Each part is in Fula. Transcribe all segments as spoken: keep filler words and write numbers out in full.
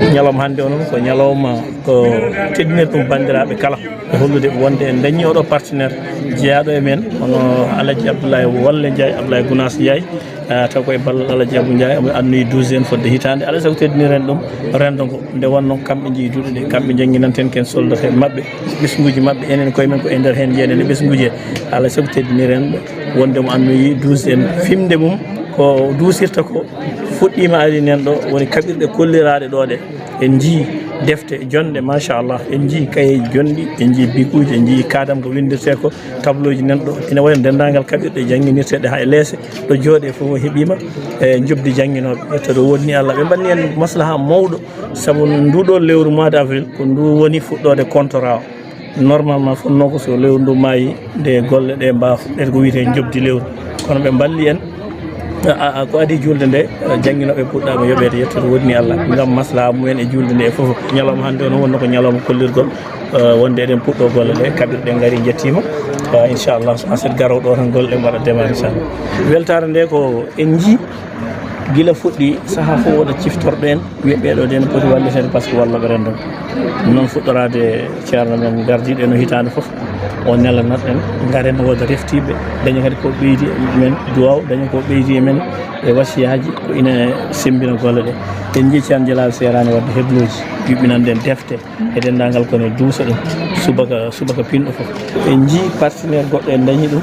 Ñalawma hannde o noon ko ñalawma ko teddinirɗum banndiraaɓe kala, e hollude wonde en dañii oɗo partenaire jeyaaɗo e men, hono Alaji Abdoulaye Wolle Ndiaye, Abdoulaye Gounass Ndiaye, ah, taw ko e ballal Alaji Abou Ndiaye, omo annoyi douze en fodde hitaande. Alaa e sago teddiniren ɗum renndo ngo, nde wonnoo kamɓe njeyi duɗe ɗe, kamɓe njannginanten ken soldat en maɓɓe, ɓesnguuji maɓɓe, enen koye men ko e nder heen njeyen e ɓesnguuji he. Alaa e sago teddiniren ɓe, wonde mo annoyi douze en, fimde mum ko duusirta ko fuɗɗiima ari nen ɗo, woni kaɓirɗe kolliraaɗe ɗo ɗe. En njii defte jonɗe, machallah, en njii kayeeji jonɗi, en njii bikuuji, en njii kaadam ko winndirtee ko, tableauji nan ɗo. Ina wayi no denndaangal kaɓirɗe jannginirteeɗe haa e leese, ɗo jooɗee fof o heɓiima e njoɓdi jannginooɓe. Ƴetta ɗo woodni Allah. Ɓe mbaɗni en maslaha mawɗo, sabu nduɗo lewru mois de avril, ko ndu woni fuɗɗoode contrat o. Normalement, fotnoo ko so lewru ndu maayi, nde golle ɗe mbaawa fuɗɗeede ko wiyetee njoɓdi lewru. Kono ɓe mballi en, a, a, ko adii juulde nde, eh, jannginooɓe puɗɗaama yoɓeede, yettoode woodni Allah, ngam maslaha mumen e juulde nde e fof. Ñalawma hannde o noon wonnoo ko ñalawma kollirgol, eh, wonde eɗen puɗɗoo golle ɗe, kaɓirɗe ngarii, njettiima. Eh, inchallah, so aset garoowo ɗo tan golle ɗe mbaɗa démarrer, inchallah. Weltaare nde ko en njii gila fuɗɗi sahaa fof wona ciftorɗo en, wiya ɓeeɗo de no poti walliteede par ce que walla ɓe renndo. Noon fuɗɗoraade ceerno men gardiiɗo en o hitaande fof, o nelanat en, ngaren wooda reftiiɓe, daña kadi ko ɓeydi e men duwaaw, daña ko ɓeydi e men e wasiyaaji, ko ina semmbina golle ɗe. En njii Ceerno Jalaal seeraani waɗde heblooji, yuɓɓinande en defte e denndaangal ko ene duusa ɗum, subaka, subaka pinɗo fof. En njii partenaire goɗɗo en dañi ɗum,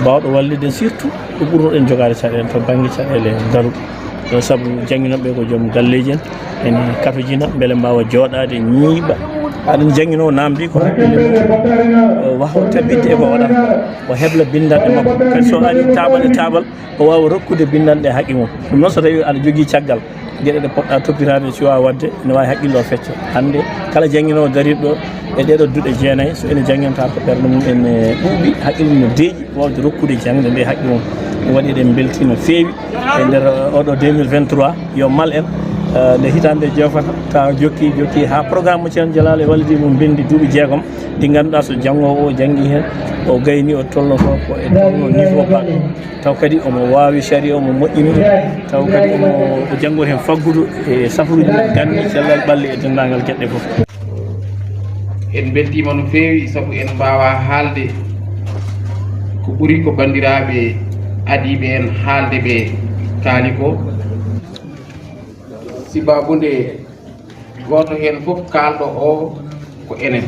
baawɗo wallude en, surtout ɗo ɓurnoɗen jogaade caɗeele to bannge caɗeele ngalu. Ɗo sabu jannginooɓe ko joom galleeji en, ene katojina mbele mbaawa jooɗaade, ñiiɓa. Aɗa jannginoo naamndi ko hakkille mum, eh, waawaa tabitte e ko waɗata, o hebla binndanɗe makko. Kadi so ari taaɓal e taaɓal, o waawa rokkude binndanɗe haqqe mum. Ɗum noon, so tawii aɗa jogii caggal, geɗe ɗe poɗɗa toppitaade, si waawa waɗde, ene waawi haqqille o fecca. Hannde, kala jannginoowo dariiɗo ɗo e ɗeeɗo duɗe jeenayi, so ene jannganta ko ɓernde mum ene ɓuuɓi, haqqille mum no deeƴi, waawde rokkude jaŋde nde haqqe mum. Ɗum waɗi eɗen mbeltii no feewi e nder oɗo deux mille vingt-trois, yo mal en, eh, nde hitaande nde joofata, tawa jokki, jokki haa programme mo Ceerno Jalaal e wallidi mum mbendi duuɓi jeegom, ɗi ngannduɗaa so janngoowo o janngi heen, o gayni, o tolno ko, ko e tolno niveau bac. Taw kadi omo waawi sariya, omo moƴƴini ɗum. Taw kadi omo, o janngori heen faggudu e safaruuji mum ganni, cellal ɓalli e denndaangal geɗe ɗe fof. En mbeltiima no feewi sabu en mbaawaa haalde ko ɓuri ko banndiraaɓe adiiɓe en haalde ɓe kaali ko. Sibaabu nde gooto heen fof kaalɗo o ko enen.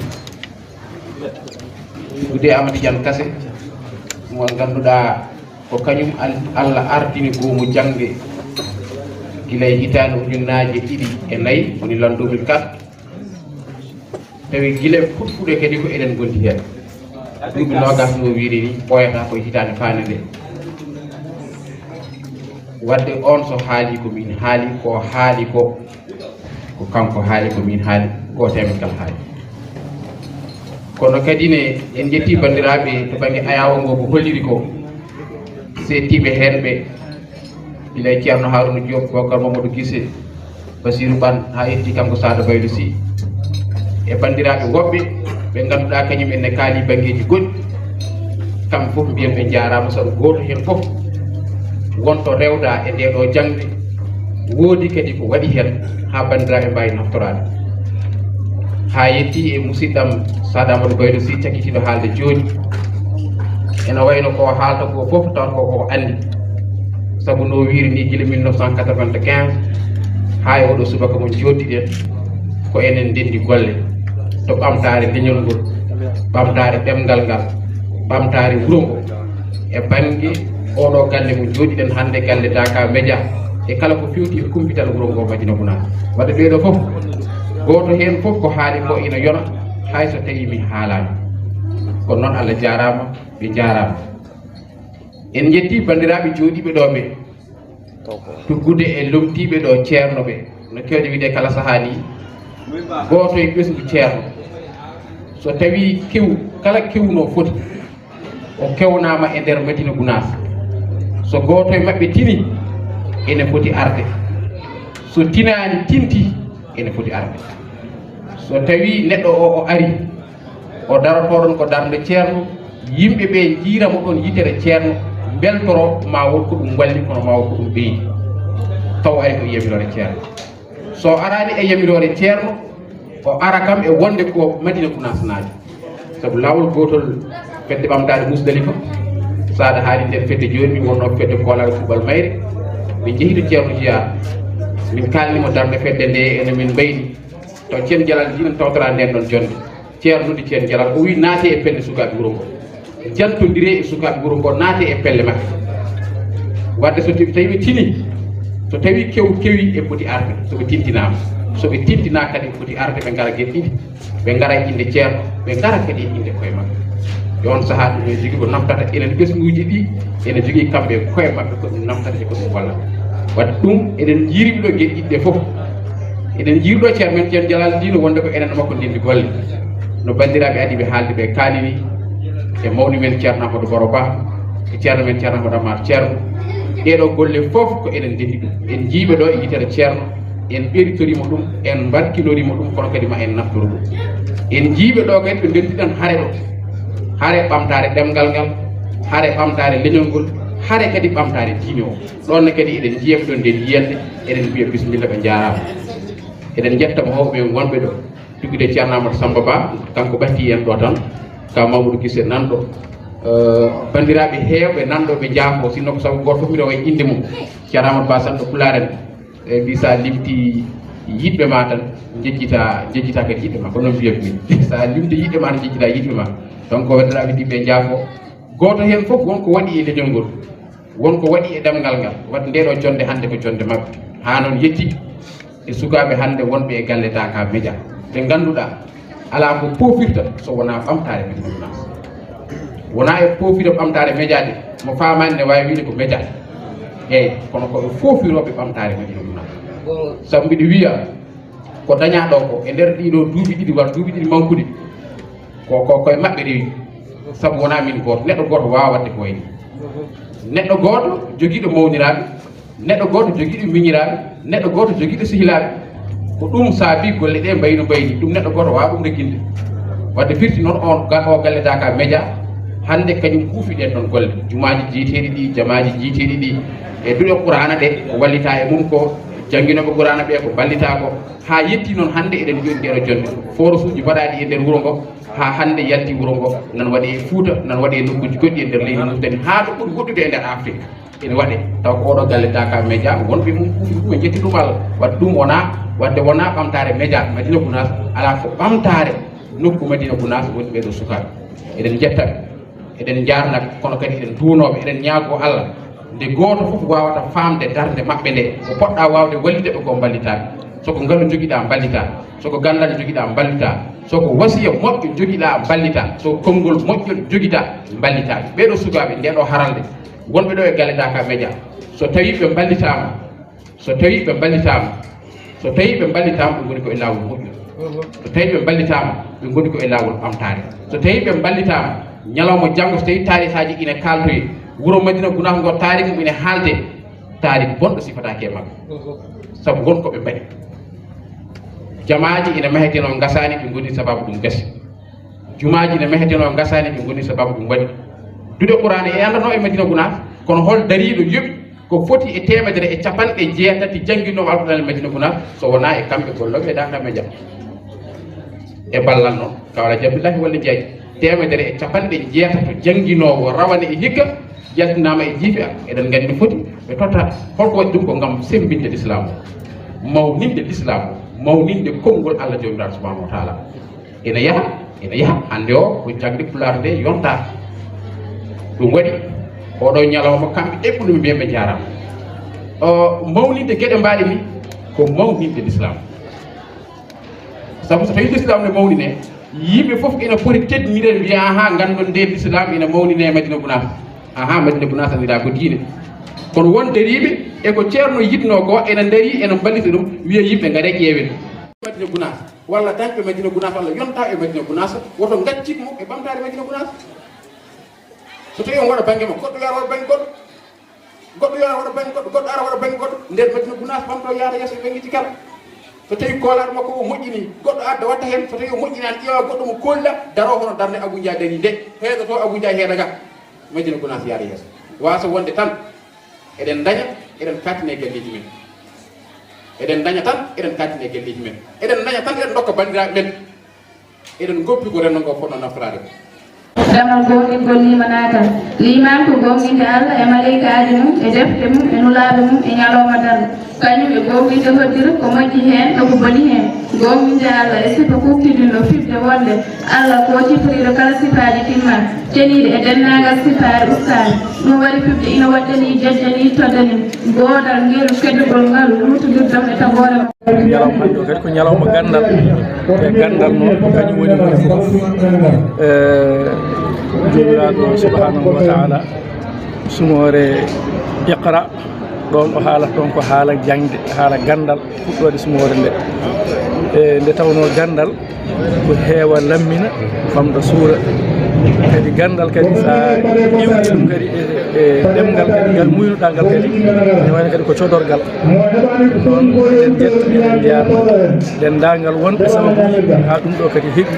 Gude Amady Diagne Kassé, mo ngannduɗaa ko kañum Al-, Allah ardini goomu jaŋde gila e hitaande ujunnaaje ɗiɗi e nayi, woni l'an deux mille quatre. Tawi gila e fuɗfuɗe kadi ko eɗen ngondi heen. Duuɓi noogas no wiiri ni, ɓooyata ko e hitaande faande nde. Wadde on so haali ko min haali, ko haali ko, ko kanko haali, ko min haali, gooto e men kala haali. Kono kadi ne, en njetti banndiraaɓe to bannge ayaawo ngo ko holliri ko, seettiiɓe heen ɓe, gila e Ceerno Harouna Diop, Bocar Mamadou Guissé, Basirou Ban, haa yetti kanko Sada Baylo Sy, e banndiraaɓe woɓɓe ɓe ngannduɗaa kañum en ne kaali banngeeji goɗɗi. Kamɓe fof mbiyen ɓe njaaraama, sabu gooto heen fof wonto rewda e ndee ɗoo jaŋde. Woodi kadi ko waɗi heen haa banndiraaɓe mbaawi naftoraade. Haa yetti e musidɗam Sada Amadou Baylo Sy, cakkitiiɗo haalde jooni. Ena wayno ko haalta ko fof taw ko ko anndi. Sabu no wiiri ni, gila mille neuf cent quatre-vingt-quinze haa e oɗo subaka mo njooɗiɗen, ko enen ndenndi golle to ɓamtaare leñol ngol, ɓamtaare ɗemngal ngal, ɓamtaare wuro ngo. E bannge oɗo galle mo njooɗiɗen hannde, galle Daaka Média, e kala ko fewti e kumpital wuro ngo Madina Gunaas. Wadde ɓeeɗo fof, gooto heen fof ko haali ko ina yona, hay so tawii mi haalaani. Kono noon, Allah jaaraama, ɓe njaaraama. En njetti banndiraaɓe jooɗiiɓe ɗo ɓe, tuggude e lomtiiɓe ɗo ceerno ɓe, no keewɗe wiide kala sahaa ni, gooto e ɓesngu ceerno. So tawii kew, kala kew no foti, o kewnaama e nder Madina Gunaas. So gooto e maɓɓe tini, ene foti arde. So tinaani tinti, ene foti arde. So tawii neɗɗo o, o ari, o darotoo ɗon ko darnde ceerno, yimɓe ɓe njiira mo ɗon yitere ceerno, mbeltoro ma won ko ɗum walli, kono ma won ko ɗum ɓeydi. Taw ay ko yamiroore ceerno. So o araani e yamiroore Ceerno, o ara kam e wonde ko Madina Gunaas naati. Sabu laawol gootol, fedde ɓamtaare Musdalifa, saada haali nder fedde jooni, mi wonnoo fedde Koolaar Kuuɓal Mayre. Min njehi to Ceerno Jiyaa, min kaalni mo darnde fedde nde, ene min mbayni. Taw Ceerno Jalal Diina tawtoraa ndeen ɗon jonnde. Ceerno noddi Ceerno Jalal, o wi, "Naatee e pelle sukaaɓe wuro ngo. Jantondiree e sukaaɓe wuro ngo, naatee e pelle maɓɓe." Wadde so tawi, tawi ɓe tini, so tawi kew kewi, ɓe poti arde, so ɓe tintinaama. So ɓe tintinaa kadi, ɓe poti arde, ɓe ngara geɗe ɗiɗi. Ɓe ngara e innde Ceerno, ɓe ngara kadi e innde koye maɓɓe. E on sahaa, ɗum ene jogii ko naftata enen ɓesnguuji ɗi, ene jogii kamɓe e koye maɓɓe ko ɗum naftata e ko ɗum wallata. Wadde ɗum, eɗen njiiri ɗo geɗe ɗiɗi ɗe fof. Eɗen njiiri ɗo Ceerno men Ceerno Jalal Diino wonde ko enen e makko ndenndi golle. No banndiraaɓe adiiɓe haalde ɓe kaali ni, e mawni men Ceerno Amadou Baro Ba, e Ceerno men Ceerno Amadou Amar Ceerno. Ɗeeɗo golle fof ko enen ndenndi ɗum. En njiiɓe ɗo e yitere Ceerno, en ɓeeritoriima ɗum, en mbarkinoriima ɗum, kono kadi ma en naftoro ɗum. En njiiɓe ɗo kadi ɓe ndenndiɗen hare ɗo. Hare ɓamtaare ɗemngal ngal, hare ɓamtaare leñol ngol, hare kadi ɓamtaare diine o. Ɗoon ne kadi eɗen njiya ɓe ɗoon ndeen yiyannde, eɗen mbiya bisimilla, ɓe njaaraama. Eɗen njetta mawɓe men wonɓe ɗo, tuggude Ceerno Amadou Samba Ba, kanko ɓadtii en ɗo tan, ka Mamadou Gise nan ɗo. Eh, banndiraaɓe heewɓe nan ɗo ɓe njaafo, sinno ko sabu gooto fof mbiɗo wayi innde mum. Ceerno Amadou Ba Sanɗo Pulaar en, e mbi sa limti yiɗɓe ma tan, njejjita, njejjita kadi yiɗɓe ma, ko noon mbiyatmi. Sa limti yiɗɓe ma tan, njejjita yiɗɓe ma. Donc, ko wondiraaɓe ɗiɓɓe njaafo. Gooto heen fof won ko waɗi e leñol ngol. Won ko waɗi e ɗemngal ngal. Wadde nde ɗo jonnde hannde ko jonnde maɓɓe. Haa noon yetti e sukaaɓe hannde wonɓe e galle Daaka Media. Ɓe ngannduɗaa alaa ko poofirta so wonaa ɓamtaare Madina Gunaas. Wonaa e poofira ɓamtaare media de, mo faamaani ne waawi wiyde ko media. Eey, kono ko ɓe foofirooɓe ɓamtaare Madina Gunaas. Sabu mbiɗo wiya, ko dañaa ɗo ko, e nder ɗii ɗoo duuɓi ɗiɗi walla duuɓi ɗiɗi mankude, ko, ko, ko e maɓɓe rewi. Sabu wonaa min gooto, neɗɗo gooto waawaa waɗde ko wayi nii. Neɗɗo gooto jogiiɗo mawniraaɓe, neɗɗo gooto jogiiɗo miñiraaɓe, neɗɗo gooto jogiiɗo sehilaaɓe. Ko ɗum saabii golle ɗee mbayi no mbayi nii. Ɗum neɗɗo gooto waawaa ɗum regginde. Wadde firti noon on ga-, o galle Daaka Media, hannde kañum kuufi ɗeen ɗoon golle. Jumaaji jiyteeɗi ɗi, jamaaji jiyteeɗi ɗi, e duɗe Quraana ɗe, ko wallitaa e mum ko jannginooɓe Quraana ɓe, ko mballitaa ko. Haa yetti noon hannde eɗen njooɗi ndeeɗo jonnde. Forasuuji mbaɗaaɗi e nder wuro ngo, haa hannde yalti wuro ngo, nan waɗi e Fuuta, nan waɗi e nokkuuji goɗɗi e nder leydi Mauritanie, haa to ɓuri woɗɗude e nder Afrique. Ene waɗe, taw ko oɗo galle Daaka Media, wonɓe mum kuuɓi ɗum e jetti ɗum Allah. Wadde ɗum wonaa, wadde wonaa ɓamtaare media Madina Gunaas, alaa ko ɓamtaare nokku Madina Gunaas woni ɓeeɗo sukaaɓe. Eɗen njetta ɓe, eɗen njaarna ɓe, kono kadi eɗen duwonoo ɓe, eɗen ñaagoo Allah. Nde gooto fof waawata faamde darnde maɓɓe nde, ko poɗɗaa waawde wallude ɓe ko mballitaɓe. So ko ngalu njogiɗaa mballitaa, so ko ganndal njogiɗaa mballitaa, so ko wasiya moƴƴo njogiɗaa mballitaa, so ko konngol moƴƴo njogiɗaa mballitaa. Ɓeeɗo sukaaɓe, ndeeɗo haralde, wonɓe ɗo e galle Daaka Media, so tawii ɓe mballitaama, so tawii ɓe mballitaama, so tawii ɓe mballitaama, ɓe ngoni ko e laawol moƴƴol. So tawii ɓe mballitaama, ɓe ngoni ko e laawol ɓamtaare. So tawii ɓe mballitaama, ñalawma janngo, so tawii taarihaaji ina kaaltoyi, wuro Madina Gunaas ngo, taarih mum ina haalde, taarih bonɗo sifataake e maɓɓe. Sabu won ko ɓe mbaɗi. Jamaaji ina mahetenoo ngasaani, ɓe ngoni sababu ɗum gasi. Jumaaji ina mahetenoo ngasaani, ɓe ngoni sababu ɗum waɗi. Duɗe Quraana e anndanoo e Madina Gunaas, kono hol dariiɗo yoɓi ko foti e teemedere e capanɗe jeetati jannginoowo Alquraan e Madina Gunaas, so wonaa e kamɓe gollooɓe e Daaka Media? E ballal noon, Kaw Alhaji Abdullahi Walla Jaaji, teemedere e capanɗe jeetato jannginoowo rawane e hikka, yaltinaama e jiifi am. Eɗen nganndi no foti ɓe totta. Holko waɗi ɗum? Ko ngam semmbinde lislaam o, mawninde lislaam o, mawninde konngol Allah Joomiraaɗo Subhaanahu wa Taala. Ene yaha, ene yaha. Hannde o ko jaŋde Pulaar nde yontaa. Ɗum waɗi oɗo ñalawma kamɓe eɓɓuno mi mbiya ɓe njaaraama. O, mawninde geɗe mbaɗe ni ko mawninde lislaam. Sabu so tawii lislaam ne mawni ne, yimɓe fof ina poti teddinirde, mbiya, "Ahaa, nganndon nde lislaam ina mawnine e Madina Gunaas. Ahaa, Madina Gunaas anndiraa ko diine." Kono won dariiɓe e ko ceerno yiɗnoo ko, ena ndarii, ena mballita ɗum, wiya yimɓe, "Ngaree ƴeewen Madina Gunaas, walla dañɓe Madina Gunaas, walla yontaa e Madina Gunaas, woto ngaccit mo e ɓamtaare Madina Gunaas." So tawii on waɗa bannge mo, goɗɗo yo ar waɗa bannge goɗɗo. Goɗɗo yo ar waɗa bannge goɗɗo, goɗɗo ara waɗa bannge goɗɗo. Nder Madina Gunaas ɓamtoo yaara yeeso e ɓe ngitti kala. So tawii koolaaɗo makko o moƴƴini, goɗɗo adda watta heen. So tawii o moƴƴinaani, ƴeewa goɗɗo mo koolɗa, daroo hono darnde Abuu Njaay darii nde. Heedoto Abuu Njaay heeda ga. Madina Gunaas yaara yeeso. Waaso wonde tan, eɗen ndaña, eɗen kaatina e galleeji men. Eɗen daña tan, eɗen kattine e galleeji men. Eɗen daña tan, eɗen ndokka banndiraaɓe men. Eɗen ngoppi ko renndo ngo fotnoo naftoraade ko. Damal goongingol limanaagal. Liimaan ko goonginde Allah e maleykaaji mum, e defte mum, e nulaaɓe mum, e ñalawma darngo. Kañum e goonginde hoddiro ko moƴƴi heen, no ko boni heen. Goonginde Allah e sifa kuuɓtidinɗo fiɓde wonde Allah ko ciforiiɗo kala sifaaji timmaɗi, ceniiɗi e denndaangal sifaaji ustaani. Ɗum waɗi fiɓde ina waɗɗanii, jajjanii, toddanii goodal ngelu keddugol ngalu luutodirdam e tagoore makko. Ñalawma hannde o kadi ko ñalawma ganndal. E ganndal noon ko kañum woni huunde fof. E Joomiraaɗo subhanahu wa taala, sumoore Iqra, ɗoon o haalata ɗoon ko haala jaŋde, haala ganndal fuɗɗoode sumoore nde. E nde tawnoo ganndal ko heewa lammina, famɗa suura. Kadi ganndal kadi, so a ƴeewtii ɗum kadi e, e ɗemngal kadi ngal muynuɗaa ngal kadi, ene wayno kadi ko codorgal. Ɗoon eɗen njetta, eɗen njaarna denndaangal wonɓe sababuuji haa ɗum ɗo kadi heɓi.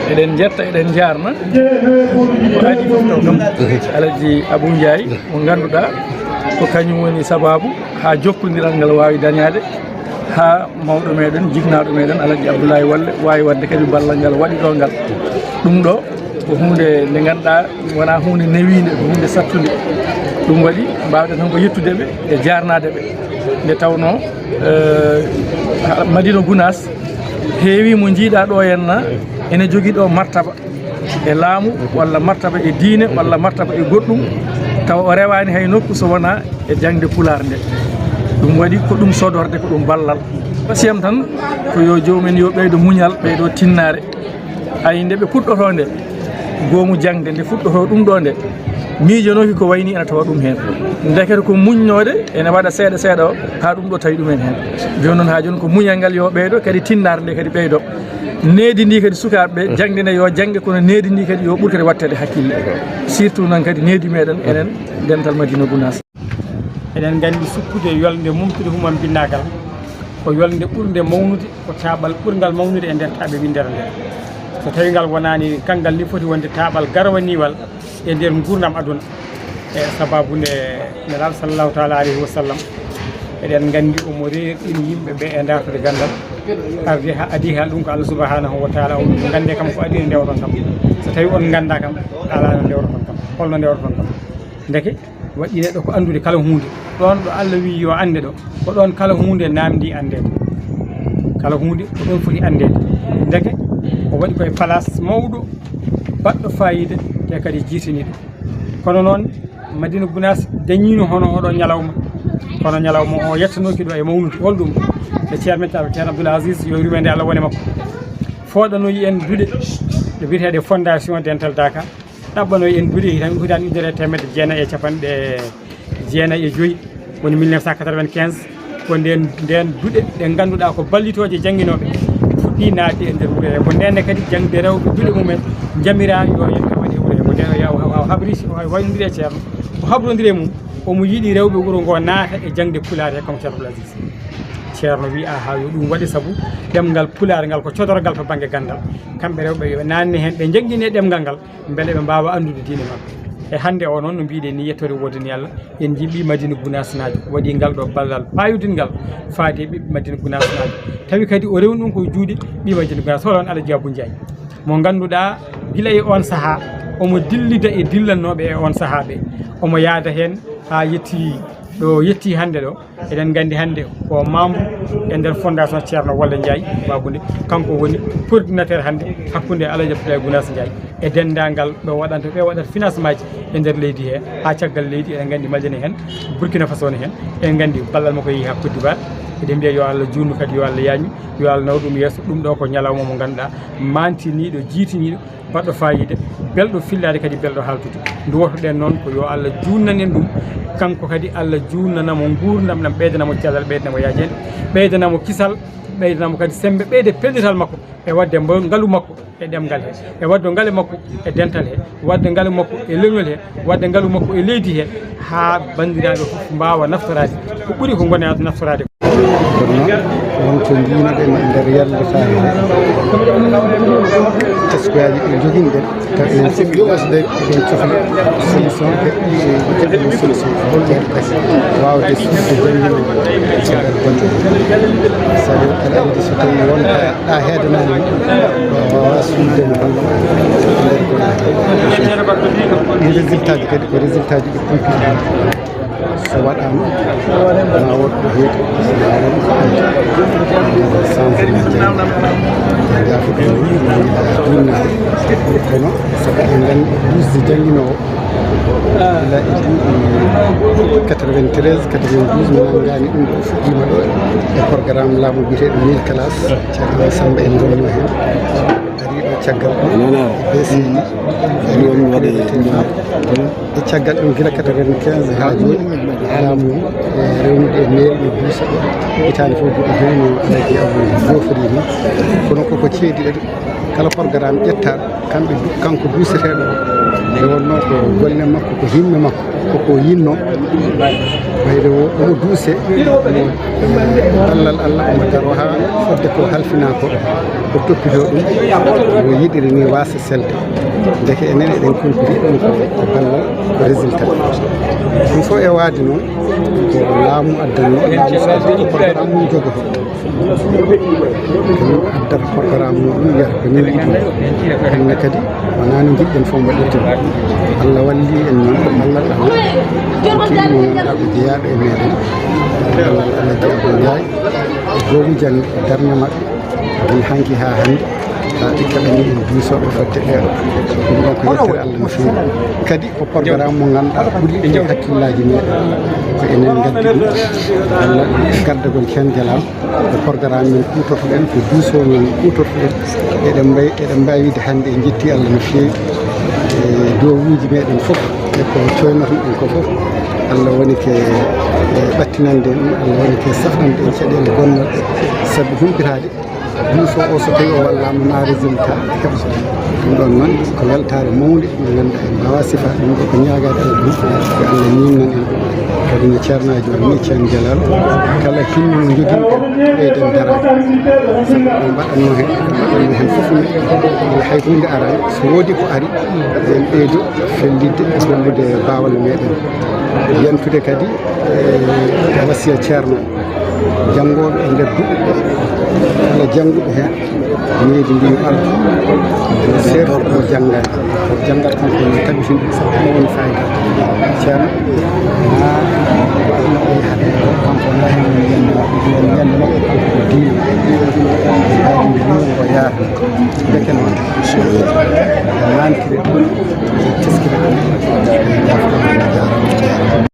Eɗen njetta, eɗen njaarna ko adii fof taw kam. Alhaji Abou Ndiaye, mo ngannduɗaa ko kañum woni sabaabu haa jokkondiral ngal waawi dañaade, haa mawɗo meɗen, jiknaaɗo meɗen, Alhaji Abdoulaye Walle, waawi waɗde kadi ballal ngal waɗi ɗo ngal. Ɗum ɗo ko huunde nde ngannduɗaa wonaa huunde newiinde, ko huunde sattunde. Ɗum waɗi mbaawɗen tan ko yettude ɓe e jaarnaade ɓe. Nde tawnoo, eh, Madina Gunaas, heewii mo njiiɗaa ɗo henna ene jogii ɗo martaba e laamu, walla martaba e diine, walla martaba e goɗɗum, tawa o rewaani hay nokku so wonaa e jaŋde Pulaar nde. Ɗum waɗi ko ɗum sodorde, ko ɗum ballal. Wasiyam tan ko yo joomum en yo ɓeydo muñal, ɓeydo tinnaare. Ay, nde ɓe puɗɗotoo nde, goomu jaŋde nde fuɗɗotoo ɗum ɗo nde, miijanooki ko wayni ene tawa ɗum heen. Ndekete ko muñnoode ene waɗa seeɗa seeɗa o, haa ɗum ɗo tawi ɗum en heen. Jooni noon, haa jooni ko muñal ngal yo ɓeydo, kadi tinnaare nde kadi ɓeydo. Needi ndi kadi sukaaɓe ɓe, jaŋde nde yo jaŋde, kono needi ndi kadi yo ɓur kadi waɗteede hakkille. Surtout noon kadi needi meɗen enen dental Madina Gunaas. Eɗen nganndi sukkude yolnde mumtude humam binnaagal ko yolnde ɓurnde mawnude, ko taaɓal ɓurngal mawnude e nder taaɓe winndere nde. So tawii ngal wonaani kanngal ni foti wonde taaɓal garwaniiwal e nder nguurndam aduna. E sababu nde Nelaaɗo sallallahu taala alayhi wa sallam, eɗen nganndi omo reerɗini yimɓe ɓe e dartude ganndal. Ardi ha, adii haalde ɗum ko Allah subhanahu wa taala, on ngannde kam ko adii no ndewton kam. So tawii on nganndaa kam, alaa no ndewroton kam. Holno ndewroton kam? Ndeke, waɗɗii neɗɗo ko anndude kala huunde. Ɗoon ɗo Allah wiyi yo annde ɗo, ko ɗoon kala huunde naamndii anndeede. Kala huunde ko ɗoon foti anndeede. Ndeke, o waɗi koye place mawɗo, baɗɗo faayiida, te kadi jiitaniiɗo. Kono noon, Madina Gunaas dañiino hono oɗo ñalawma. Kono ñalawma o yettanooki ɗo e mawnude. Holɗum? Nde Ceerno men Ceerno Abdoul Aziz, yo yurmeende Allah wone makko, fooɗanoyi en duɗe ɗe biyeteeɗe Fondation Dental Daaka. Ɗaɓɓanoyi en duɗe hitaande, hitaande ujunere e teemedde jeenayi e capanɗe jeenayi e joyi, woni mille neuf cent quatre-vingt-quinze. Ko ndeen, ndeen duɗe ɗe ngannduɗaa ko ballitooje jannginooɓe fuɗɗii naatde e nder wuro he. Ko ndeen ne kadi jaŋde rewɓe duɗe mumen njamiraa yo yimɓe waɗe wuro he. Ko ndeen o yaw-, o habri, o waynondiri e Ceerno, o habrondiri e mum, omo yiɗi rewɓe wuro ngo naata e jaŋde Pulaar he, comme Ceerno Abdoul Aziz. Ceerno wi, "Aha, yo ɗum waɗe, sabu ɗemngal Pulaar ngal ko codorgal to bannge ganndal. Kamɓe rewɓe yo ɓe naatne heen, ɓe njanngine ɗemngal ngal, mbele ɓe mbaawa anndude diine maɓɓe." E hannde o noon, no mbiɗen ni, yettoode woodani Allah, en njii ɓii Madina Gunaas naajo waɗi ngal ɗo ballal paayodingal faade e ɓiɓɓe Madina Gunaas naajo. Tawi kadi o rewni ɗum ko juuɗe ɓii Madina Gunaas, hono on Alaji Abu Njaay, mo ngannduɗaa gila e on sahaa omo dillida e dillannooɓe e on sahaa ɓe. Omo yaada heen haa yetti ɗo yetti hannde ɗo. Eɗen nganndi hannde ko membre e nder Fondation Ceerno Walle Njaay Babunde. Kanko woni coordinateur hannde hakkunde Alaji Abdoulaye Gunaas Njaay e denndaangal ɓe waɗanta, ɓe waɗata financement ji e nder leydi he, haa caggal leydi. Eɗen nganndi Mali ne heen, Burkina Faso ne heen. Eɗen nganndi ballal makko yehi haa Côte d'Ivoire. Eɗen mbiya yo Allah juutnu kadi, yo Allah yaajnu, yo Allah naw ɗum yeeso. Ɗum ɗo ko ñalawma mo ngannduɗaa mantiniiɗo, jiitiniiɗo, baɗɗo faayiida, belɗo fillaade kadi belɗo haaltude. Nduwotoɗen noon ko yo Allah juutnan en ɗum, kanko kadi Allah juutnana mo nguurndam ɗam, ɓeydana mo cellal, ɓeydana mo yaajeende, ɓeydana mo kisal, ɓeydana mo kadi semmbe, ɓeyda pellital makko e waɗde mbo-, ngalu makko e ɗemngal he, e waɗde ngalu makko e dental he, waɗde ngalu makko e leñol he, waɗde ngalu makko e leydi he, haa banndiraaɓe fof mbaawa naftoraade ko ɓuri ko ngonaa naftoraade ko. Kono noon, won ko mbiino ɓe nder yallitaare he, teskuyaji ɗi joginɗen, tawi eɗen sikki wasde eɗen cohli solution, e keɓgol solution, waawde suuɗde jannginooɓe e nder golle. Sabu aɗa anndi, so tawii won ɗa heedanaani, a waawaa suuɗde mo tan nder golle. Ɗin résultat ji kadi ko résultat ji ɗi kumpiɗi. So waɗaama, ma woɗɗo heedi, ma woɗɗo heedi. Changement janngo. Jaafuɗo ɗum, ɗum yiɗaa ɗumnaade. Kono, sabu eɗen nganndi, douze jannginoowo, ila e duuɓi quatre-vingt-treize, quatre-vingt-douze, mi nanngaani ɗum, ɗo fuɗɗiima ɗo e programme laamu biyeteeɗo mille classes. Ceerno Samba en ngonnoo heen. Ari ɗo caggal ɗum. Non, non. B C I. Ɗum waɗi. E caggal ɗum, gila quatre-vingt-quinze haa jooni, laamu e rewnude e mairie ɓe duusa ɓe. Hitaande fof duuɓi jooni no Alhaji Abou jofori ni. Kono koko ceedi en, kala programme ƴettaɗo, kamɓe du-, kanko duuseteeɗo o, nde wonnoo ko golle makko, ko himme makko, koko yinno. Ɓayde o, omo duuse, omo, eh, ballal Allah, omo daro haa fodde ko halfinaa ko, o toppitoo ɗum, no yiɗiri ni waasa selde. Ndeke enen eɗen kumpiti ɗum ko ballal, ko résultat. Ɗum fof e waade noon, ko laamu addanno, laamu so addi ko programme mum jogoto. Ɗum addata programme mum, ɗum wiyata ko nii yiɗi. Hannde kadi wonaa no njiɗɗen fof mbaɗirten. Allah walli en noon, ko ballal Allah. Ko kiɗi mo ngannduɗaa ko jeyaaɗo e meɗen. Ballal Allah jeyaa ko njaay. Goomu jannde darnde maɓɓe. Gila hanki haa hannde, haa ɗi kaɓani en duusooɓe fodde ɓeeɗo. Ɗum ɗon ko yettere Allah no feewi. Kadi ko programme mo ngannduɗaa ɓuri e hakkillaaji meɗen. Ko enen ngaddi ɗum. Allah gardagol Ceen Jalaal. Ko programme men kuutortoɗen, ko duusoo men kuutortoɗen. Eɗen mbay-, eɗen mbaawi wiide hannde en njetti Allah no feewi. E duwawuuji meɗen fof, e ko coynotnoɗen ko fof, Allah woni ke, e, ɓattinande en ɗum, Allah woni ke safnande en caɗeele gonnooɗe sabu humpitaade. Duusoo o, so tawii o wallaama, ma résultat heɓa. Ɗum ɗon noon ko weltaare mawnde nde ngannduɗaa en mbaawaa sifaade ɗum, ko ñaagaade Allah ɗum, yo Allah ñiimnan en ɗum. Kadi no ceernaajo o nii, Ceen Jalaal, kala hinno no njoginɗen, ɓeyden daraade. Sabu ɓe mbaɗatnoo heen, ɓe mbaɗatnoo heen fof ne, hay huunde araani, so woodi ko ari, en ɓeydo fellitde, hollude baawal meɗen. Yantude kadi, e, wasiya ceerno. Janngooɓe e nder duɗe, kala jannguɗo heen, needi ndi ardu, seeɗa o janngaani. O janngat kanko ne tabitin ɗum, sabu ɗum woni fayda. Ceerno, maa goɗɗo no o yahata, kanko wona heen woni yiyannde maɓɓe, woni yiyannde maɓɓe, kanko ko diine. Mbaydi ndi o yaara. Ndeke noon, nankire ɗum, teskire ɗum, jaafo ɗum, jaaraama, jaaraama.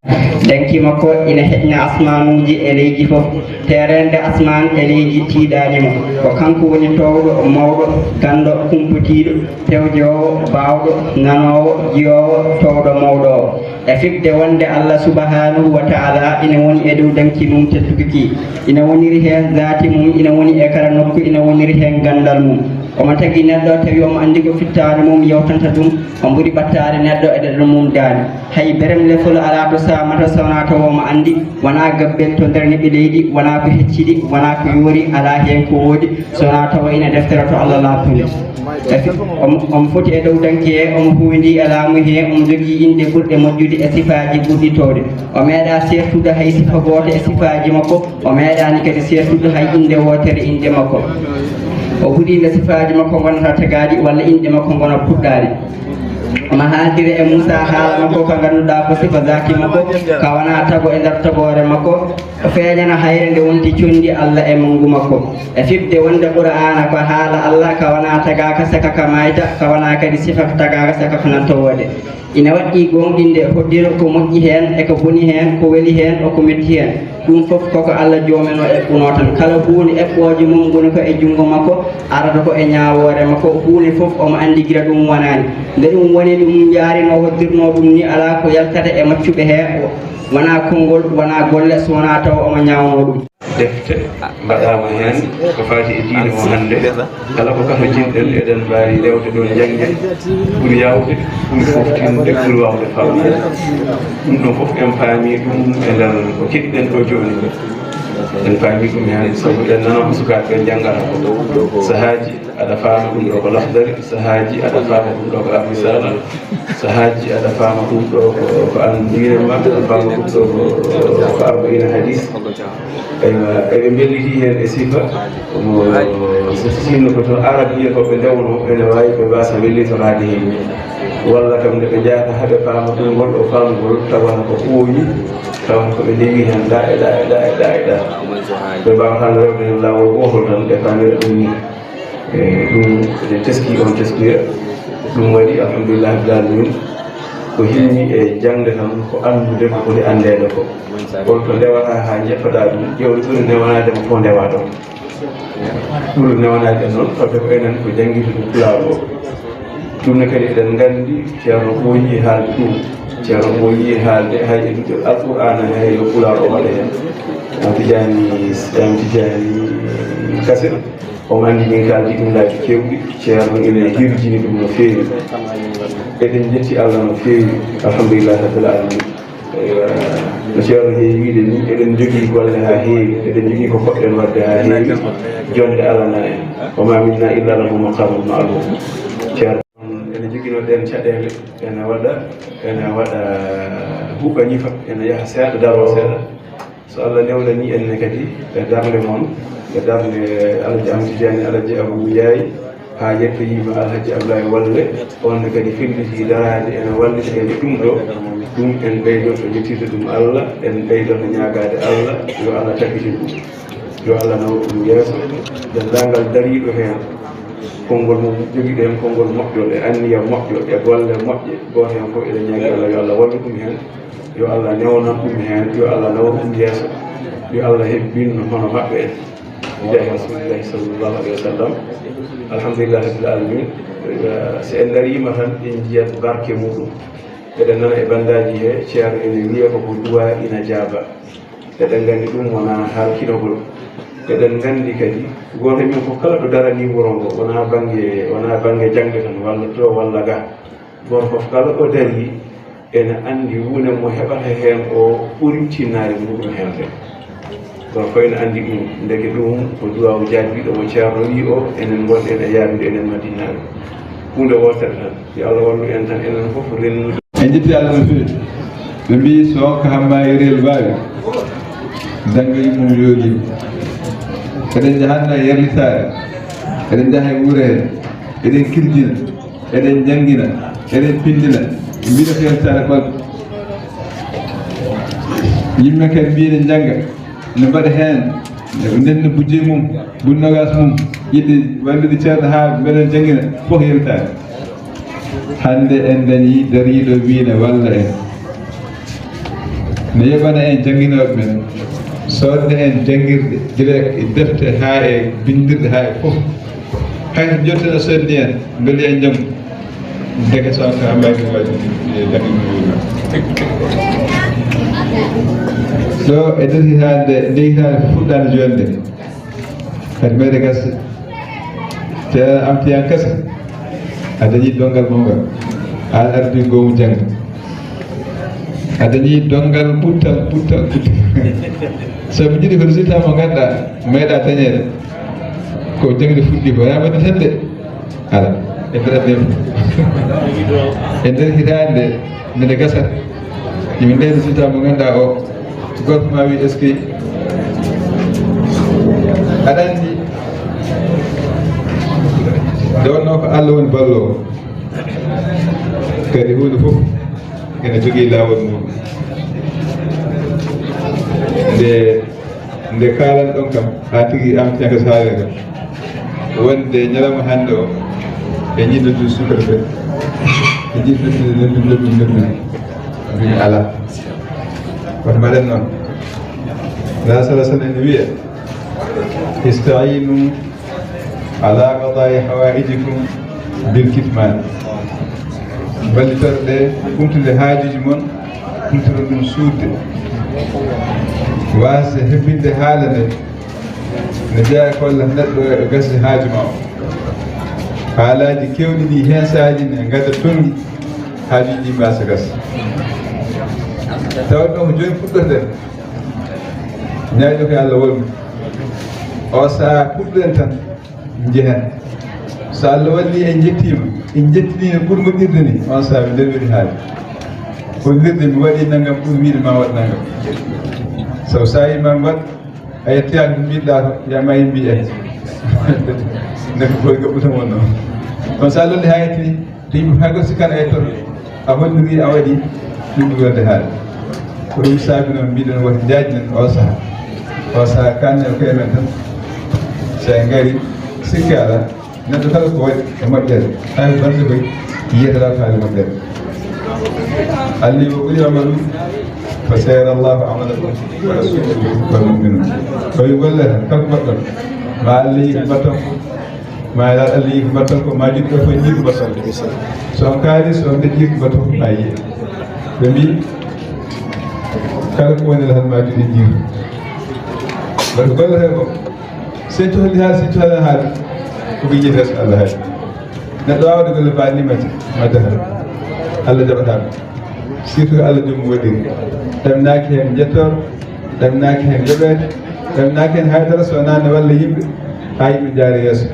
Danki makko ina heƴna asmaanuuji e leydi fof, teereende asmaan e leydi tiiɗaani mo. Ko kanko woni toowɗo, mawɗo, ganndo, kumpotiiɗo, pewjoowo, baawɗo, nanoowo, jiyoowo, toowɗo, mawɗo o. E fiɓde wonde Allah subhaanahu wa ta'aalaa ina woni e dow danki mum tedduki ki, ina woniri heen zaati mum, ina woni e kala nokku, ina woniri heen ganndal mum. Omo tagi neɗɗo, tawi omo anndi ko fittaare mum yewtanta ɗum, o ɓuri ɓattaade neɗɗo e ɗeɗɗo mum daani. Hay berem lefol alaa to saamata, so wonaa tawa omo anndi, wonaa gabbel to nder neɓi leydi, wonaa ko hecciɗi, wonaa ko yoori, alaa heen ko woodi, so wonaa tawa ina deftere to Allah laaɓtunde. E fi-, omo, omo foti e dow danki he, omo huwindii e laamu he, omo jogii inɗe ɓurɗe moƴƴude e sifaaji ɓurɗi toowde. O meeɗaa seertude hay sifa gooto e sifaaji makko, o meeɗaani kadi seertude hay innde wootere innde makko. O ɓuri nde sifaaji makko ngonata tagaaɗi walla inɗe makko ngona puɗɗaaɗe. Omo haaldira e Muusaa haala makko ka ngannduɗaa ko sifa zaati makko, ka wonaa tago e nder tagoore makko. O feeñana hayre nde wonti conndi Allah e manngu makko. E fiɓde wonde Qur'aana ko haala Allah, ka wonaa tagaaka saka ka maayta, ka wonaa kadi sifa ka tagaaka saka ka nan towoode. Ina waɗɗii gooŋɗinde, hoddira ko moƴƴi heen e ko boni heen, ko weli heen e ko metti heen. Ɗum fof koko Allah joomenoo eɓɓunoo tan. Kala huunde eɓɓooje mum ngoni ko e junngo makko, arata ko e ñaawoore makko. Huunde fof omo anndi gila ɗum wonaani. Nde ɗum woni, ɗum jaarino, hoddirnoo ɗum ni, alaa ko yaltata e maccuɓe hee, wonaa konngol, wonaa golle, so wonaa tawa omo ñaawnoo ɗum. Defte mbaɗaama heen ko faati e diine o hannde. Kala ko kafojinɗen, eɗen mbaawi rewde ɗoon, njanngen, ɓuri yaawde, ɓuri foftinde, ɓuri waawde faamde. Ɗum ɗoon fof en paami ɗum e nder ko keɗiɗen ɗo jooni. En paami ɗum heen, sabu eɗen nana ko sukaaɓe ɓe njanngata ko. Sahaaji aɗa faama ɗum ɗo ko Lahdari, sahaaji aɗa faama ɗum ɗo ko Arrisala, sahaaji aɗa faama ɗum ɗo ko, ko an mbiyatma, aɗa faama ɗum ɗo ko, ko Arbaina Hadis. Eywa, eɓe mbelliti heen e sifa, mo, so sinno ko toon Arabiya ko ɓe ndewno, ene waawi ɓe mbaasa wellitoraade heen. Walla kam nde ɓe njahata haa ɓe paama ɗum ngol ɗo faamugol, tawata ko ɓooyi, tawata ko ɓe ndewi heen ɗa e ɗa e ɗa e ɗa e ɗa. Ɓe mbaawataa rewde heen laawol gootol tan, ɓe paamira ɗum ni. E, ɗum eɗen teski on teskiya. Ɗum waɗi, alhamdulillahi rabbil alamin, ko hilmi e jaŋde tan ko anndude ko foti anndeede ko. Holto ndewata haa njettoɗaa ɗum, ƴeewde ɓuri newanaade mo fof ndewa ɗon. Ɓuri newanaade en noon, tawde ko enen ko janngirde ɗum Pulaar o. Ɗum ne kadi eɗen nganndi Ceerno ɓooyi haalde ɗum. Ceerno ɓooyi haalde hay e duɗe Alqur'aana hay yo Pulaar o waɗe heen. Ceerno Tijaani, Ceerno Tijaani Kase, omo anndi min kaaldi ɗum laabi keewɗi. Ceerno ina hirjini ɗum no feewi. Eɗen njetti Allah no feewi. Alhamdulillahi rabbil alamin. Eywa, no Ceerno heewi wiide ni, eɗen njogii golle haa heewi, eɗen njogii ko poɗɗen waɗde haa heewi, jonnde alana en. Wa ma minna illa lahu maqamun ma'lum. Ceerno, ene joginoo ɗeen caɗeele, ene waɗa, ene waɗa huɓa ñifa, ene yaha seeɗa, daroo seeɗa. So Allah newnanii en ne kadi e darnde mon, e darnde Alhaji Amadou Tidiane, Alhaji Abou Ndiaye, haa yettoyiima Alhaji Ablaye Walle, on ne kadi felliti daraade ene wallita en e ɗum ɗo. Ɗum en ɓeydoto yettirde ɗum Allah, en ɓeydoto ñaagaade Allah, yo Allah tabbitin ɗum. Yo Allah nawru ɗum yeeso. Denndaangal dariiɗo heen, konngol mum jogiɗen, konngol moƴƴol e anniya moƴƴo e golle moƴƴe, gooto heen fof eɗen ñaagi Allah, yo Allah wallu ɗum heen. Yo Allah newnan ɗum heen, yo Allah nawru ɗum yeeso, yo Allah hebbin hono maɓɓe en. Jaahi Rasulillahi sallallahu alaihi wasallam. Alhamdulillahi rabbil alamin. Eh, si en dariima tan, en njiyat barke muɗum. Eɗen nana e bandaaji he, Ceerno ene wiya ko ko duwaa ina jaaba. Eɗen nganndi ɗum wonaa haalkinogol. Eɗen nganndi kadi, gooto e men fof kala ɗo daranii wuro ngo, wonaa bannge, wonaa bannge jaŋde tan, walla to, walla ga. Gooto fof kala ɗo darii, ene anndi huunde mo heɓata heen o ɓuri tinnaare muɗum heen de. Gooto fof ene anndi ɗum. Ndeke ɗum ko duwaawu jaagbiiɗo mo Ceerno wii o, enen ngonɗen e yaadude enen Madinaaɓe. Huunde wootere tan, yo Allah wallu en tan enen fof rennude. En njetti Allah no feewi. Ɓe mbii so on ko hamma e reel baawi, dannga yummum yooliima. Eɗen njahanno e yerlitaare, eɗen njaha e wuure hee, eɗen kirjina. Eɗen njanngina, eɗen pinndina, mbiɗa feere sara balɗe. Yimɓe kadi mbiɗa njannga, no mbaɗa heen, ndenno budget mum, buɗe nogas mum, yiɗde wallude ceerno haa mbeɗa njanngina, fof yewtaani. Hannde en dañii dariiɗo wii ne walla en. Ne yoɓana en jannginooɓe men, soodna en janngirɗe, gila e defte haa e binndirɗe haa e fof. Hay so jottene soddi en, mbeli en jam. Ndeke so ka mbaydi waɗi, e janngi ɗo e nder hitaande, nde hitaande fuɗɗaande jooni nde. Kadi meɗe gasa. Te am tiyan kasa. A dañi donngal mawngal. A ardi goomu jannga. A dañi donngal ɓuttal, ɓuttal, ɓuttal. Sabu jiɗi ko résultat mo ngannduɗaa meeɗa dañeede. Ko jaŋde fuɗɗi ko, yaa waɗi tan de. Ala, e nder adde fof. E nder hitaande nde, nde gasa. Yimɓe nde résultat mo ngannduɗaa o, gorko ma wi, est-ce que aɗa anndi? Nde wonnoo ko Allah woni balloowo. Kadi huunde fof ene jogii laawol mum. Nde Nde kaalan ɗon kam, haa tigi am caka saare kam. Wonde ñalawma hannde o, e ñiɗɗo du sukara ɓe. E ñiɗɗo du noddu, noddu, noddu. Mbimi alaa. Kono mbaɗen noon. La sala sala ene wiya, "Ista'iinu ala qadaa'i hawaa'ijikum bil kitmaan." Mballitorde, kumtude haajuuji mon, kumtoro ɗum suuɗde. Waasde hebbinde haala nde, no jeyaa ko walla neɗɗo e gasde haaju ma o. Haalaaji keewɗi ɗi heen sahaaji ne ngadda tonngi, haajuuji ɗi mbaasa gas. Tawa ɗo ko jooni puɗɗoto ɗen. Ñaayɗo ko Allah wonɓe. O sahaa puɗɗuɗen tan, njehen. So Allah walli en njettiima, en njettinii no ɓuri moƴƴirde ni, on sahaa mi nder weli haali. Hollirde mi waɗi nanngam ɓuri wiide ma waɗ nanngam. Sabu so a yii ma waɗ, a yettoyaani ko mbiɗɗa ko, yaa ma yimɓe en. Neɗɗo koye gaɓɓuta mon noon. Kono so Allah walli haa yetti, to yimɓe hay goto sikkano a yettoto, a holliri a waɗi, ɗum ɗum wonde haali. Ko ɗum saabi noon mbiɗen woti njaajnen o sahaa. O sahaa kannen ko e men tan. So en ngari, sikke alaa. Neɗɗo kala ko waɗi e moƴƴere, hay bannde koy yiyata alfaali moƴƴere. Alli wa qul i'malu fa sayara Allahu amalakum wa rasuluhu wal mu'minun. Koye golle tan, kala ko mbaɗɗon, ma Allah yiɗi mbaɗton ko, ma Allah yiɗi mbaɗton ko, ma jiɗɗo fof jiɗi mbaɗton ko. So on kaali, so on deƴƴi ko mbaɗton ko, ma yiye. Ɓe mbi, kala ko woni tan ma jiɗi jiiru. Mbaɗ ko golle tan ko. So en cohli haali, so en cohli haali, ko ko yiyetee so Allah haali. Neɗɗo waawde golle mbaɗa ni mati, ma dahal. Allah jaɓataa ɗum. Surtout ko Allah joom mum waɗiri. Ɗamnaaki heen njettoor, ɗamnaaki heen yoɓeede, ɗamnaaki heen hay dara so wonaa ne walla yimɓe, haa yimɓe njaara yeeso.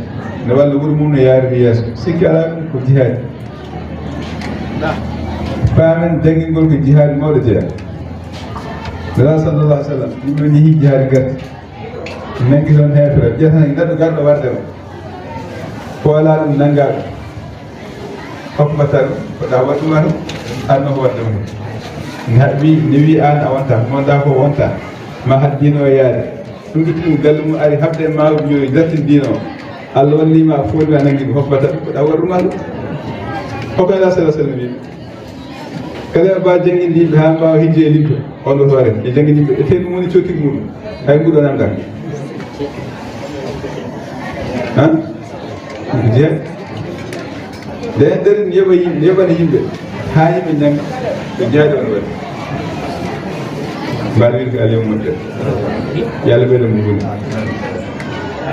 Ne walla wuro mum no yaariri yeeso. Sikki alaa ɗum ko jihaadi. Paamen janngingol ko jihaadi mawɗo jeyaa. Nela sallallahu alaihi wasallam, yimɓe njehii jihaadi garti. Nangi toon heefere, ƴeewata neɗɗo garɗo warde ma. Poolaa ɗum, nanngaa ɗum. Hokmataa ɗum, ko ɗa waɗ ɗum an, an no ko waɗde ma. Ne haɓɓi, ne wii aan a wontaa, mo ɗa ko wontaa. Ma haɗ diino o yaade. Ɗum itti ɗum galle mum ari haɓde ma yo dartin diino o. Allah walli ma fooli ma nangi ɗum, hokmataa ɗum, ko ɗa waɗ ɗum an. Hokka Nela sallallahu alaihi wasallam wii. Kala ɓe mbaawa jannginde yimɓe haa mbaawa hijje e limto, on ɗo hoore, e jannginde yimɓe, e tee ɗum woni cootiri muɗum, hay nguɗo nanndal. Han? Jeeɗ. Nde en darii yoɓa yimɓe, yoɓana yimɓe, haa yimɓe njannga, ɓe jeeɗo no waɗi. Mbaɗa wiide ko Aliou moƴƴere. Yo Allah ɓeydo mo ngoni.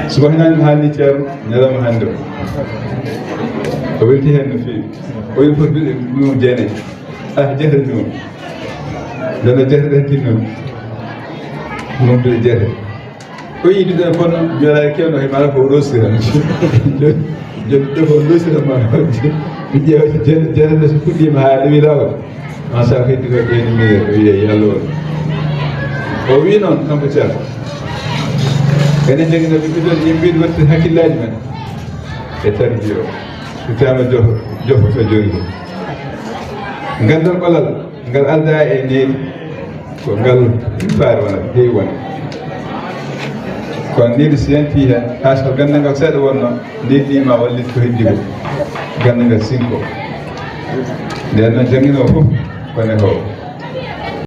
Suba hinaani mi haalni Ceerno, ñalawma hannde o. O welti heen no feewi. O wi foti duɗe ɗum jeenayi. Ah, jehre ɗum. Nana jehre ɗen tinno. Ɗum ɗo jehre. O yi duɗe kono, mi wala kewno he mala ko rosira. Joni ɗo ko rosira ma. Mi ƴeewa jehre, jehre ɗo so fuɗɗiima haa ɗo wi laawol. Ma sa heddi ko ƴeeni mi wiye yallo on. O wi noon, kanko Ceerno. Enen jangino ɓe ɓe ɗon yimɓe waɗde hakkillaaji men. E tarbiya o. Ittaama jofo, jofo to joni ɗum. Ngal ɗon ɓalal, ngal aldaa e neeɗi, ko ngal faare wona, heewi wona. Kono neeɗi so yanti heen, haa so ganndal ngal seeɗa wonno, neeɗi ma wallit ko heddi ko. Ganndal ngal sinko. Nden noon jannginoo fof, kono ko